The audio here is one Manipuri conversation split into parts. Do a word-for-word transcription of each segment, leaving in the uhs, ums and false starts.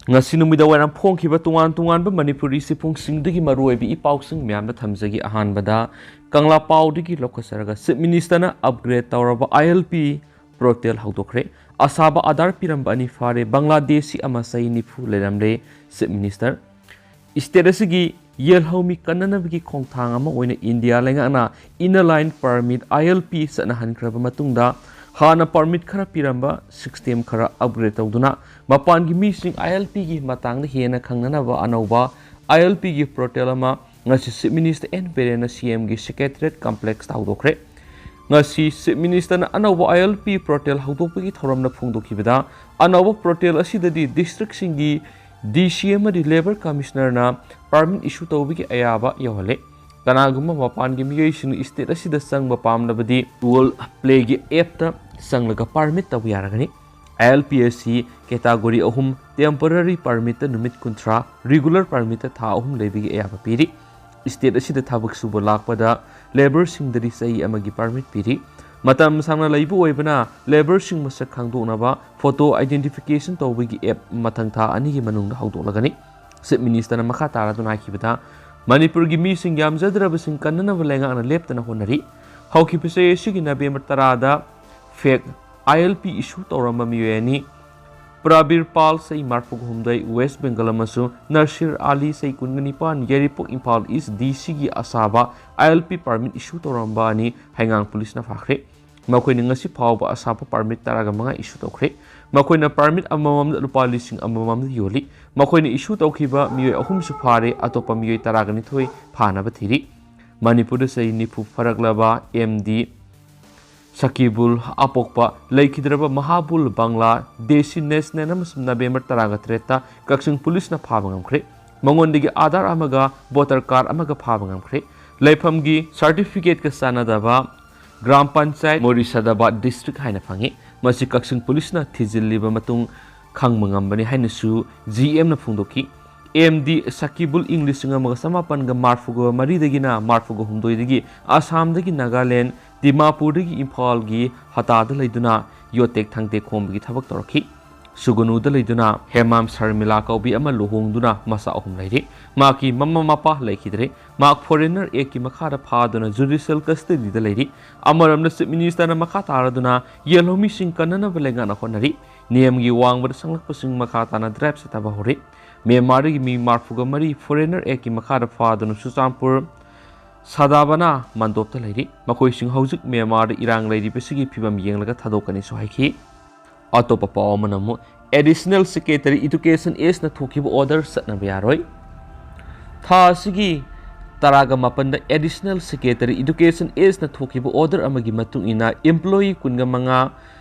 ꯉꯁꯤ ꯅꯨꯃꯤꯗꯥꯡ ꯋꯥꯏꯔꯝ ꯐꯣꯡꯈꯤꯕ ꯇꯣꯉꯥꯟ ꯇꯣꯉꯥꯟꯕ ꯃꯅꯤꯄꯨꯔꯤ ꯆꯦꯐꯣꯡꯁꯤꯡꯗꯒꯤ ꯃꯔꯨꯑꯣꯏꯕ ꯏ ꯄꯥꯎꯁꯤꯡ ꯃꯌꯥꯝꯗ ꯊꯝꯖꯒꯦ꯫ ꯑꯍꯥꯟꯕꯗ ꯀꯪꯂꯥ ꯄꯥꯎꯗꯒꯤ ꯂꯧꯈꯠꯆꯔꯒ, ꯆꯤꯐ ꯃꯤꯅꯤꯁꯇꯔꯅ ꯑꯞꯒ꯭ꯔꯦꯗ ꯇꯧꯔꯕ ꯑꯥꯏ ꯑꯦꯜ ꯄꯤ ꯄꯣꯔꯇꯦꯜ ꯍꯧꯗꯣꯛꯈ꯭ꯔꯦ꯫ ꯑꯁꯥꯕ ꯑꯥꯙꯥꯔ ꯄꯤꯔꯝꯕ ꯑꯅꯤ ꯐꯥꯔꯦ꯫ ꯕꯪꯒ꯭ꯂꯥꯗꯦꯁꯤ ꯑꯃ ꯆꯍꯤ ꯅꯤꯐꯨ ꯂꯩꯔꯝꯂꯦ꯫ ꯆꯤꯐ ꯃꯤꯅꯤꯁꯇꯔ, ꯏꯁꯇꯦꯠ ꯑꯁꯤꯒꯤ ꯌꯦꯜꯍꯧꯃꯤ ꯀꯟꯅꯅꯕꯒꯤ ꯈꯣꯡꯊꯥꯡ ꯑꯃ ꯑꯣꯏꯅ ꯏꯟꯗꯤꯌꯥ ꯂꯩꯉꯥꯛꯅ ꯏꯟꯅꯔ ꯂꯥꯏꯟ ꯄꯔꯃꯤꯠ, ꯑꯥꯏ ꯑꯦꯜ ꯄꯤ, ꯆꯠꯅꯍꯟꯈ꯭ꯔꯕ ꯃꯇꯨꯡꯗ, ꯍꯥꯟꯅ ꯄꯔꯃꯤꯠ ꯈꯔ ꯄꯤꯔꯝꯕ ꯁꯤꯁꯇꯦꯝ ꯈꯔ ꯑꯞꯒ꯭ꯔꯦꯗ ꯇꯧꯗꯨꯅ ꯃꯄꯥꯟꯒꯤ ꯃꯤꯁꯤꯡ ꯑꯥꯏ ꯑꯦꯜ ꯄꯤꯒꯤ ꯃꯇꯥꯡꯗ ꯍꯦꯟꯅ ꯈꯪꯅꯅꯕ ꯑꯅꯧꯕ ꯑꯥꯏ ꯑꯦꯜ ꯄꯤꯒꯤ ꯄꯣꯔꯇꯦꯜ ꯑꯃ ꯉꯁꯤ ꯆꯤꯐ ꯃꯤꯅꯤꯁꯇꯔ ꯑꯦꯟ ꯕꯤꯔꯦꯟꯅ ꯁꯤ ꯑꯦꯝꯒꯤ ꯁꯦꯀ꯭ꯔꯦꯇꯔꯤꯌꯦꯠ ꯀꯝꯄ꯭ꯂꯦꯛꯁꯇ ꯍꯧꯗꯣꯛꯈ꯭ꯔꯦ꯫ ꯉꯁꯤ ꯆꯤꯐ ꯃꯤꯅꯤꯁꯇꯔꯅ ꯑꯅꯧꯕ ꯑꯥꯏ ꯑꯦꯜ ꯄꯤ ꯄꯣꯔꯇꯦꯜ ꯍꯧꯗꯣꯛꯄꯒꯤ ꯊꯧꯔꯝꯗ ꯐꯣꯡꯗꯣꯛꯈꯤꯕꯗ, ꯑꯅꯧꯕ ꯄꯣꯔꯇꯦꯜ ꯑꯁꯤꯗꯗꯤ ꯗꯤꯁꯇ꯭ꯔꯤꯛꯁꯤꯡꯒꯤ ꯗꯤ ꯁꯤ ꯑꯃꯗꯤ ꯂꯦꯕꯔ ꯀꯃꯤꯁꯅꯔꯅ ꯄꯔꯃꯤꯠ ꯏꯁꯨ ꯇꯧꯕꯒꯤ ꯑꯌꯥꯕ ꯌꯧꯍꯜꯂꯦ꯫ ꯀꯅꯥꯒꯨꯝꯕ ꯃꯄꯥꯟꯒꯤ ꯃꯤꯑꯣꯏꯁꯤꯡꯅ ꯏꯁꯇꯦꯠ ꯑꯁꯤꯗ ꯆꯪꯕ ꯄꯥꯝꯂꯕꯗꯤ, ꯒꯨꯒꯜ ꯄ꯭ꯂꯦꯒꯤ ꯑꯦꯞꯇ ꯆꯪꯂꯒ ꯄꯔꯃꯤꯠ ꯇꯧꯕ ꯌꯥꯔꯒꯅꯤ꯫ ꯑꯥꯏ ꯑꯦꯜ ꯄꯤ ꯑꯁꯤ ꯀꯦꯇꯥꯒꯣꯔꯤ ꯑꯍꯨꯝ, ꯇꯦꯝꯄꯣꯔꯔꯤ ꯄꯔꯃꯤꯠꯇ ꯅꯨꯃꯤꯠ ꯀꯨꯟꯊ꯭ꯔꯥ, ꯔꯤꯒꯨꯂꯔ ꯄꯔꯃꯤꯠꯇ ꯊꯥ ꯑꯍꯨꯝ ꯂꯩꯕꯒꯤ ꯑꯌꯥꯕ ꯄꯤꯔꯤ꯫ ꯏꯁꯇꯦꯠ ꯑꯁꯤꯗ ꯊꯕꯛ ꯁꯨꯕ ꯂꯥꯛꯄꯗ ꯂꯦꯕꯔꯁꯤꯡꯗꯗꯤ ꯆꯍꯤ ꯑꯃꯒꯤ ꯄꯔꯃꯤꯠ ꯄꯤꯔꯤ꯫ ꯃꯇꯝ ꯁꯥꯡꯅ ꯂꯩꯕ ꯑꯣꯏꯕꯅ, ꯂꯦꯕꯔꯁꯤꯡ ꯃꯁꯛ ꯈꯪꯗꯣꯛꯅꯕ ꯐꯣꯇꯣ ꯑꯥꯏꯗꯦꯟꯇꯤꯐꯤꯀꯦꯁꯟ ꯇꯧꯕꯒꯤ ꯑꯦꯞ ꯃꯊꯪ ꯊꯥ ꯑꯅꯤꯒꯤ ꯃꯅꯨꯡꯗ ꯍꯧꯗꯣꯛꯂꯒꯅꯤ꯫ ꯆꯤꯐ ꯃꯤꯅꯤꯁꯇꯔꯅ ꯃꯈꯥ ꯇꯥꯔꯗꯨꯅ ꯍꯥꯏꯈꯤꯕꯗ, ꯃꯅꯤꯄꯨꯔꯒꯤ ꯃꯤꯁꯤꯡ ꯌꯥꯝꯖꯗ꯭ꯔꯕꯁꯤꯡ ꯀꯟꯅꯅꯕ ꯂꯩꯉꯥꯛꯅ ꯂꯦꯞꯇꯅ ꯍꯣꯠꯅꯔꯤ꯫ ꯍꯧꯈꯤꯕ ꯆꯍꯤ ꯑꯁꯤꯒꯤ ꯅꯕꯦꯝꯕꯔ ꯇꯔꯥꯗ ꯐꯦꯛ ꯑꯥꯏ ꯑꯦꯜ ꯄꯤ ꯏꯁꯨ ꯇꯧꯔꯝꯕ ꯃꯤꯑꯣꯏ ꯑꯅꯤ, ꯄ꯭ꯔꯕꯤꯔ ꯄꯥꯜ, ꯆꯍꯤ ꯃꯔꯤꯐꯨꯒ ꯍꯨꯝꯗꯣꯏ, ꯋꯦꯁ ꯕꯦꯡꯒꯜ, ꯑꯃꯁꯨꯡ ꯅꯔꯁꯤꯔ ꯑꯥꯂꯤ, ꯆꯍꯤ ꯀꯨꯟꯒ ꯅꯤꯄꯥꯟ, ꯌꯥꯏꯔꯤꯄꯣꯛ, ꯏꯝꯐꯥꯜ ꯏꯁ ꯗꯤ ꯁꯤꯒꯤ ꯑꯁꯥꯕ ꯑꯥꯏ ꯑꯦꯜ ꯄꯤ ꯄꯔꯃꯤꯠ ꯏꯁꯨ ꯇꯧꯔꯝꯕ ꯑꯅꯤ ꯍꯩꯉꯥꯡ ꯄꯨꯂꯤꯁꯅ ꯐꯥꯈ꯭ꯔꯦ꯫ ꯃꯈꯣꯏꯅ ꯉꯁꯤ ꯐꯥꯎꯕ ꯑꯁꯥꯕ ꯄꯔꯃꯤꯠ ꯇꯔꯥꯒ ꯃꯉꯥ ꯏꯁꯨ ꯇꯧꯈ꯭ꯔꯦ꯫ ꯃꯈꯣꯏꯅ ꯄꯔꯃꯤꯠ ꯑꯃꯃꯝꯗ ꯂꯨꯄꯥ ꯂꯤꯁꯤꯡ ꯑꯃꯃꯝꯗ ꯌꯣꯜꯂꯤ꯫ ꯃꯈꯣꯏꯅ ꯏꯁꯨ ꯇꯧꯈꯤꯕ ꯃꯤꯑꯣꯏ ꯑꯍꯨꯝꯁꯨ ꯐꯥꯔꯦ꯫ ꯑꯇꯣꯞꯄ ꯃꯤꯑꯣꯏ ꯇꯔꯥꯒ ꯅꯤꯊꯣꯏ ꯐꯥꯅꯕ ꯊꯤꯔꯤ꯫ ꯃꯅꯤꯄꯨꯔꯗ ꯆꯍꯤ ꯅꯤꯐꯨ ꯐꯥꯔꯛꯂꯕ ꯑꯦꯝ ꯗꯤ ꯁꯀꯤꯕꯨꯜ ꯑꯄꯣꯛꯄ ꯂꯩꯈꯤꯗ꯭ꯔꯕ ꯃꯍꯥꯕꯨꯜ ꯕꯪꯒ꯭ꯂꯥ ꯗꯦꯁꯤ ꯅꯦꯁꯅꯦꯜ ꯑꯃꯁꯨꯡ ꯅꯕꯦꯝꯕꯔ ꯇꯔꯥꯒ ꯇꯔꯦꯠꯇ ꯀꯛꯆꯤꯡ ꯄꯨꯂꯤꯁꯅ ꯐꯥꯕ ꯉꯝꯈ꯭ꯔꯦ꯫ ꯃꯉꯣꯟꯗꯒꯤ ꯑꯥꯙꯥꯔ ꯑꯃꯒ ꯚꯣꯇꯔ ꯀꯥꯔꯗ ꯑꯃꯒ ꯐꯥꯕ ꯉꯝꯈ꯭ꯔꯦ꯫ ꯂꯩꯐꯝꯒꯤ ꯁꯥꯔꯇꯤꯐꯤꯀꯦꯠꯀ ꯆꯥꯟꯅꯗꯕ ꯒ꯭ꯔꯥꯝ ꯄꯟꯆꯥꯌꯠ ꯃꯣꯔꯤꯁꯥꯗꯥꯕꯥꯗ ꯗꯤꯁꯇ꯭ꯔꯤꯛ ꯍꯥꯏꯅ ꯐꯪꯉꯤ꯫ ꯃꯁꯤ ꯀꯛꯆꯤꯡ ꯄꯨꯂꯤꯁꯅ ꯊꯤꯖꯤꯜꯂꯤꯕ ꯃꯇꯨꯡ ꯈꯪꯕ ꯉꯝꯕꯅꯤ ꯍꯥꯏꯅꯁꯨ ꯖꯤ ꯑꯦꯝꯅ ꯐꯣꯡꯗꯣꯛꯈꯤ꯫ ꯑꯦꯝ ꯗꯤ ꯁꯀꯤꯕꯨꯜ ꯏꯪ ꯂꯤꯁꯤꯡ ꯑꯃꯒ ꯆꯃꯥꯄꯟꯒ ꯃꯔꯤꯐꯨꯒ ꯃꯔꯤꯗꯒꯤꯅ ꯃꯔꯤꯐꯨꯒ ꯍꯨꯝꯗꯣꯏꯗꯒꯤ ꯑꯁꯥꯝꯗꯒꯤ ꯅꯥꯒꯥꯂꯦꯟ, ꯗꯤꯃꯥꯄꯨꯔꯗꯒꯤ ꯏꯝꯐꯥꯜꯒꯤ ꯍꯇꯥꯗ ꯂꯩꯗꯨꯅ ꯌꯣꯠꯇꯦꯛ ꯊꯥꯡꯇꯦꯛ ꯈꯣꯝꯕꯒꯤ ꯊꯕꯛ ꯇꯧꯔꯛꯈꯤ꯫ ꯁꯨꯒꯅꯨꯗ ꯂꯩꯗꯨꯅ ꯍꯦꯃꯥꯝ ꯁꯔꯃꯤꯂꯥ ꯀꯧꯕꯤ ꯑꯃ ꯂꯨꯍꯣꯡꯗꯨꯅ ꯃꯆꯥ ꯑꯍꯨꯝ ꯂꯩꯔꯤ꯫ ꯃꯍꯥꯛꯀꯤ ꯃꯃꯥ ꯃꯄꯥ ꯂꯩꯈꯤꯗ꯭ꯔꯦ꯫ ꯃꯍꯥꯛ Foreigner Actꯀꯤ ꯃꯈꯥꯗ ꯐꯥꯗꯨꯅ Judicial Custodyꯗ ꯂꯩꯔꯤ꯫ ꯑꯃꯔꯣꯝꯗ Chief Ministerꯅ ꯃꯈꯥ ꯇꯥꯔꯗꯨꯅ ꯌꯦꯜꯍꯧꯃꯤꯁꯤꯡ ꯀꯟꯅꯅꯕ ꯂꯩꯉꯥꯛꯅ ꯍꯣꯠꯅꯔꯤ꯫ ꯅꯦꯝꯒꯤ ꯋꯥꯡꯃꯗ ꯁꯪꯂꯛꯄꯁꯤꯡ ꯃꯈꯥ ꯇꯥꯅ drive ꯆꯠꯊꯕ ꯍꯧꯔꯤ꯫ ꯃ꯭ꯌꯥꯟꯃꯥꯔꯗꯒꯤ ꯃꯤ ꯃꯔꯤꯐꯨꯒ ꯃꯔꯤ Foreigner Actꯀꯤ ꯃꯈꯥꯗ ꯐꯥꯗꯨꯅ ꯆꯨꯔꯆꯥꯟꯄꯨꯔ ꯁꯥꯗꯥꯕꯅꯥ ꯃꯟꯗꯣꯞꯇ ꯂꯩꯔꯤ꯫ ꯃꯈꯣꯏꯁꯤꯡ ꯍꯧꯖꯤꯛ ꯃ꯭ꯌꯥꯟꯃꯥꯔꯗ ꯏꯔꯥꯡ ꯂꯩꯔꯤꯕꯁꯤꯒꯤ ꯐꯤꯕꯝ ꯌꯦꯡꯂꯒ ꯊꯥꯗꯣꯛꯀꯅꯤꯁꯨ ꯍꯥꯏꯈꯤ꯫ ꯑꯇꯣꯞꯄ ꯄꯥꯎ ꯑꯃꯅ ꯑꯃꯨꯛ Additional Secretary Education Sꯅ ꯊꯣꯛꯈꯤꯕ order ꯆꯠꯅꯕ ꯌꯥꯔꯣꯏ꯫ ꯊꯥ ꯑꯁꯤꯒꯤ ꯇꯔꯥꯒ ꯃꯥꯄꯟꯗ Additional Secretary Education Sꯅ ꯊꯣꯛꯈꯤꯕ order ꯑꯃꯒꯤ ꯃꯇꯨꯡ ꯏꯟꯅ employee ꯀꯨꯟꯒ ꯃꯉꯥ,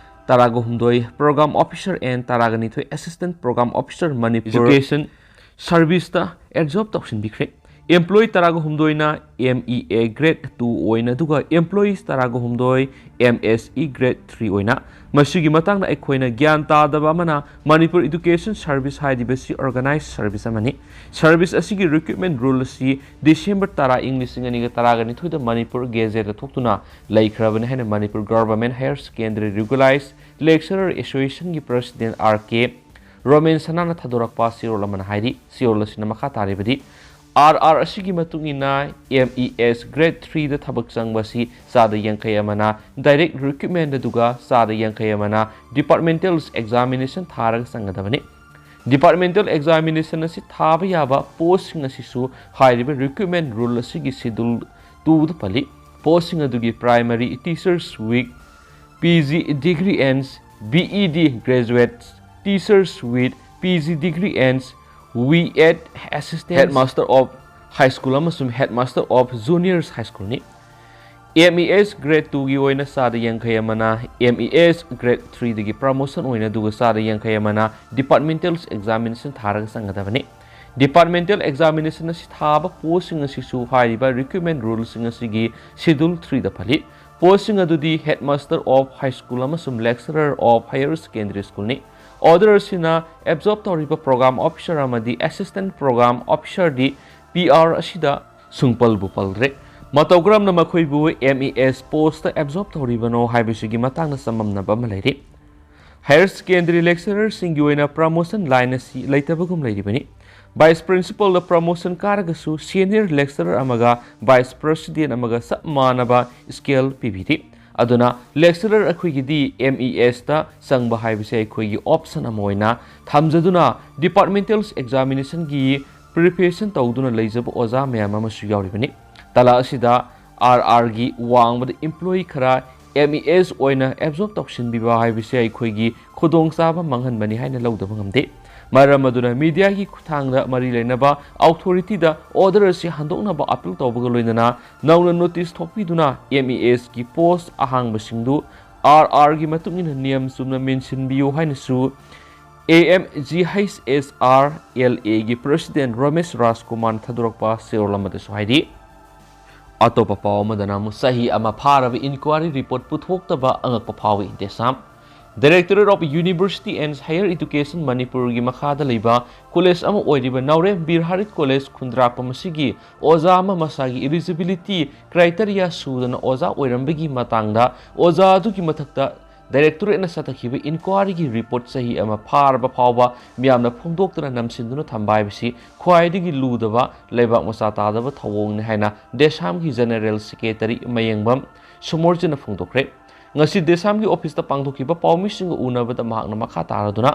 ꯇꯔꯥꯒ ꯍꯨꯝꯗꯣꯏ Program Officer and ꯇꯔꯥꯒ ꯅꯤꯊꯣꯏ Assistant Program Officer Manipur Education Serviceꯇ absorb ꯇꯧꯁꯤꯟꯕꯤꯈ꯭ꯔꯦ꯫ Employee ꯇꯔꯥꯒ ꯍꯨꯝꯗꯣꯏꯅ M E A Grade two ꯑꯣꯏꯅ, ꯑꯗꯨꯒ employees ꯇꯔꯥꯒ ꯍꯨꯝꯗꯣꯏ M S E Grade three ꯑꯣꯏꯅ꯫ ꯃꯁꯤꯒꯤ ꯃꯇꯥꯡꯗ ꯑꯩꯈꯣꯏꯅ ꯒ꯭ꯌꯥꯟ ꯇꯥꯗꯕ ꯑꯃꯅ, ꯃꯅꯤꯄꯨꯔ Education Service ꯍꯥꯏꯔꯤꯕꯁꯤ organized service ꯑꯃꯅꯤ꯫ Service ꯑꯁꯤꯒꯤ recruitment rule ꯑꯁꯤ December ꯇꯔꯥ, ꯏꯪ ꯂꯤꯁꯤꯡ ꯑꯅꯤꯒ ꯇꯔꯥꯒ ꯅꯤꯊꯣꯏꯗ ꯃꯅꯤꯄꯨꯔ Gazetteꯇ ꯊꯣꯛꯇꯨꯅ ꯂꯩꯈ꯭ꯔꯕꯅꯤ ꯍꯥꯏꯅ Manipur Government Higher Secondary Regulars Lecturer Associationꯒꯤ President R K ꯔꯣꯃꯦꯟ ꯁꯅꯥꯅ ꯊꯥꯗꯣꯔꯛꯄ ꯆꯦꯔꯣꯜ ꯑꯃꯅ ꯍꯥꯏꯔꯤ꯫ ꯆꯦꯔꯣꯜ ꯑꯁꯤꯅ ꯃꯈꯥ ꯇꯥꯔꯤꯕꯗꯤ, R R ꯑꯁꯤꯒꯤ ꯃꯇꯨꯡ ꯏꯟꯅ M E S Grade threeꯗ ꯊꯕꯛ ꯆꯪꯕ ꯑꯁꯤ ꯆꯥꯗ ꯌꯥꯡꯈꯩ ꯑꯃꯅ direct recruitment, ꯑꯗꯨꯒ ꯆꯥꯗ ꯌꯥꯡꯈꯩ ꯑꯃꯅ departmental examination ꯊꯥꯔꯒ ꯆꯪꯒꯗꯕꯅꯤ꯫ Departmental examination ꯑꯁꯤ ꯊꯥꯕ ꯌꯥꯕ postꯁꯤꯡ ꯑꯁꯤꯁꯨ ꯍꯥꯏꯔꯤꯕ recruitment rule ꯑꯁꯤꯒꯤ Schedule twoꯗ ꯄꯜꯂꯤ꯫ Postꯁꯤꯡ ꯑꯗꯨꯒꯤ primary teachers with P G degree and B E D graduates, teachers with P G degree and B Ed, assistant headmaster of high school ꯑꯃꯁꯨꯡ headmaster of juniors high schoolꯅꯤ꯫ M E S Grade twoꯒꯤ ꯑꯣꯏꯅ ꯆꯥꯗ ꯌꯥꯡꯈꯩ ꯑꯃꯅ M E S Grade threeꯗꯒꯤ promotion ꯑꯣꯏꯅ, ꯑꯗꯨꯒ ꯆꯥꯗ ꯌꯥꯡꯈꯩ ꯑꯃꯅ departmental examination ꯊꯥꯔꯒ ꯆꯪꯒꯗꯕꯅꯤ꯫ Departmental examination ꯑꯁꯤ ꯊꯥꯕ postꯁꯤꯡ ꯑꯁꯤꯁꯨ ꯍꯥꯏꯔꯤꯕ recruitment ruleꯁꯤꯡ ꯑꯁꯤꯒꯤ Schedule threeꯗ ꯄꯜꯂꯤ꯫ Postꯁꯤꯡ ꯑꯗꯨꯗꯤ headmaster of high school ꯑꯃꯁꯨꯡ lecturer of higher secondary schoolꯅꯤ꯫ Order ꯑꯁꯤꯅ absorb ꯇꯧꯔꯤꯕ Program Officer ꯑꯃꯗꯤ Assistant Program Officerꯗꯤ P R ꯑꯁꯤꯗ ꯁꯨꯡꯄꯜꯕꯨ ꯄꯜꯗ꯭ꯔꯦ꯫ ꯃꯇꯧ ꯀꯔꯝꯅ ꯃꯈꯣꯏꯕꯨ M E S postꯇ absorb ꯇꯧꯔꯤꯕꯅꯣ ꯍꯥꯏꯕꯁꯤꯒꯤ ꯃꯇꯥꯡꯗ ꯆꯃꯝꯅꯕ ꯑꯃ ꯂꯩꯔꯤ꯫ Higher secondary lecturerꯁꯤꯡꯒꯤ ꯑꯣꯏꯅ promotion line ꯑꯁꯤ ꯂꯩꯇꯕꯒꯨꯝ ꯂꯩꯔꯤꯕꯅꯤ꯫ Vice principalꯗ promotion ꯀꯥꯔꯒꯁꯨ senior lecturer ꯑꯃꯒ vice president ꯑꯃꯒ ꯆꯞ ꯃꯥꯟꯅꯕ scale ꯄꯤꯕꯤꯔꯤ꯫ ꯑꯗꯨꯅ lecturer ꯑꯩꯈꯣꯏꯒꯤꯗꯤ M E Sꯇ ꯆꯪꯕ ꯍꯥꯏꯕꯁꯦ ꯑꯩꯈꯣꯏꯒꯤ option ꯑꯃ ꯑꯣꯏꯅ ꯊꯝꯖꯗꯨꯅ departmental examinationꯒꯤ preparation ꯇꯧꯗꯨꯅ ꯂꯩꯖꯕ ꯑꯣꯖꯥ ꯃꯌꯥꯝ ꯑꯃꯁꯨ ꯌꯥꯎꯔꯤꯕꯅꯤ꯫ ꯇꯥꯂꯥ ꯑꯁꯤꯗ R Rꯒꯤ ꯋꯥꯡꯃꯗ employee ꯈꯔ M E S ꯑꯣꯏꯅ absorb ꯇꯧꯁꯤꯟꯕꯤꯕ ꯍꯥꯏꯕꯁꯦ ꯑꯩꯈꯣꯏꯒꯤ ꯈꯨꯗꯣꯡꯆꯥꯕ ꯃꯥꯡꯍꯟꯕꯅꯤ ꯍꯥꯏꯅ ꯂꯧꯗꯕ ꯉꯝꯗꯦ꯫ ꯃꯔꯝ ꯑꯗꯨꯅ mediaꯒꯤ ꯈꯨꯠꯊꯥꯡꯗ ꯃꯔꯤ ꯂꯩꯅꯕ authorityꯗ order ꯑꯁꯤ ꯍꯟꯗꯣꯛꯅꯕ appeal ꯇꯧꯕꯒ ꯂꯣꯏꯅꯅ ꯅꯧꯅ notice ꯊꯣꯛꯄꯤꯗꯨꯅ M E Sꯒꯤ post ꯑꯍꯥꯡꯕꯁꯤꯡꯗꯨ R Rꯒꯤ ꯃꯇꯨꯡ ꯏꯟꯅ ꯅꯤꯌꯝ ꯆꯨꯝꯅ ꯃꯦꯟꯁꯤꯟꯕꯤꯌꯨ ꯍꯥꯏꯅꯁꯨ A M G H S R L Aꯒꯤ president ꯔꯣꯃꯦꯁ ꯔꯥꯖꯀꯨꯃꯥꯔꯅ ꯊꯥꯗꯣꯔꯛꯄ ꯆꯦꯔꯣꯜ ꯑꯃꯗꯁꯨ ꯍꯥꯏꯔꯤ꯫ ꯑꯇꯣꯞꯄ ꯄꯥꯎ ꯑꯃꯗꯅ ꯑꯃꯨꯛ ꯆꯍꯤ ꯑꯃ ꯐꯥꯔꯕ inquiry report ꯄꯨꯊꯣꯛꯇꯕ ꯑꯉꯛꯄ ꯐꯥꯎꯏ ꯗꯦꯁꯥꯝ꯫ Directorate of University and Higher Education ꯃꯅꯤꯄꯨꯔꯒꯤ ꯃꯈꯥꯗ ꯂꯩꯕ college ꯑꯃ ꯑꯣꯏꯔꯤꯕ ꯅꯥꯎꯔꯦꯝ ꯕꯤꯔ ꯍꯔꯤꯠ college ꯈꯨꯟꯗ꯭ꯔꯥꯛꯄꯝ ꯑꯁꯤꯒꯤ ꯑꯣꯖꯥ ꯑꯃ ꯃꯁꯥꯒꯤ eligibility criteria ꯁꯨꯗꯅ ꯑꯣꯖꯥ ꯑꯣꯏꯔꯝꯕꯒꯤ ꯃꯇꯥꯡꯗ ꯑꯣꯖꯥ ꯑꯗꯨꯒꯤ ꯃꯊꯛꯇ directorateꯅ ꯆꯠꯊꯈꯤꯕ inquiryꯒꯤ report ꯆꯍꯤ ꯑꯃ ꯐꯥꯔꯕ ꯐꯥꯎꯕ ꯃꯤꯌꯥꯝꯅ ꯐꯣꯡꯗꯣꯛꯇꯅ ꯅꯝꯁꯤꯟꯗꯨꯅ ꯊꯝꯕ ꯍꯥꯏꯕꯁꯤ ꯈ꯭ꯋꯥꯏꯗꯒꯤ ꯂꯨꯗꯕ ꯂꯩꯕꯥꯛ ꯃꯆꯥ ꯇꯥꯗꯕ ꯊꯧꯑꯣꯡꯅꯤ ꯍꯥꯏꯅ ꯗꯦꯁꯥꯝꯒꯤ general secretary ꯃꯌꯦꯡꯕꯝ ꯁꯨꯃꯣꯔꯖꯤꯅ ꯐꯣꯡꯗꯣꯛꯈ꯭ꯔꯦ꯫ ꯉꯁꯤ ꯗꯦꯁꯥꯝꯒꯤ officeꯇ ꯄꯥꯡꯊꯣꯛꯈꯤꯕ ꯄꯥꯎꯃꯤꯁꯤꯡꯒ ꯎꯅꯕꯗ ꯃꯍꯥꯛꯅ ꯃꯈꯥ ꯇꯥꯔꯗꯨꯅ